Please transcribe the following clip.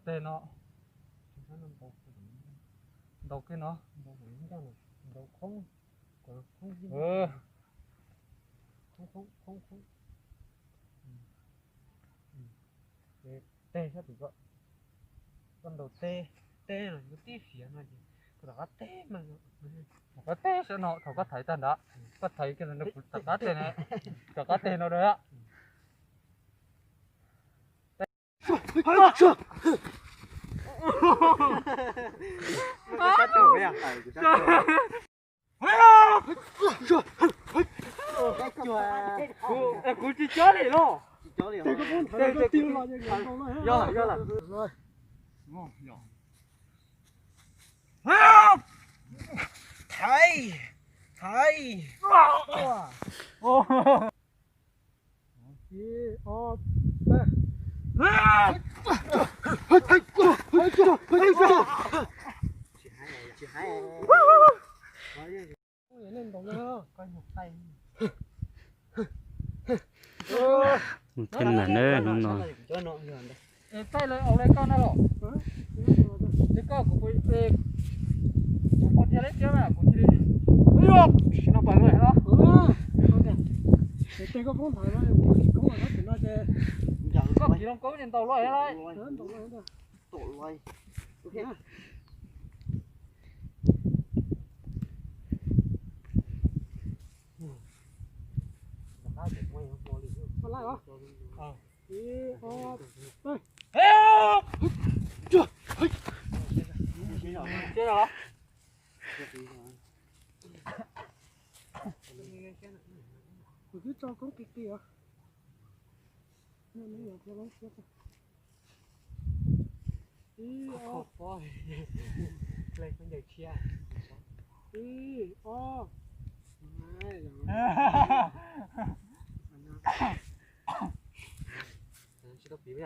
Tej no, ntaus kiag no. Tej sab tim ko, koj ntaus tej, tej no yus tib fiav no ces koj rov qab tej mas, rov qab tej sab no thaum koj thaiv tag ntawd, koj thaiv kiag no kuv rov qab tej no, rov qab tej no rau. Kuv tsis cob li los. Yog, yog lawm. Thaiv, thaiv. Ib, ob, peb. Mus thiab na, hnub no. Es txaij lawv aus li koj na los? Li koj kuv, kuv pua thiab leb thiab mas kuv cia li, no pas luaj no. Koj kiv loo koob ces ntaus luaj lawm. Ib, ob, peb. Kuv twb tso koob qis qis os. Ib, ob. Ib, ob. Tsis tau piv.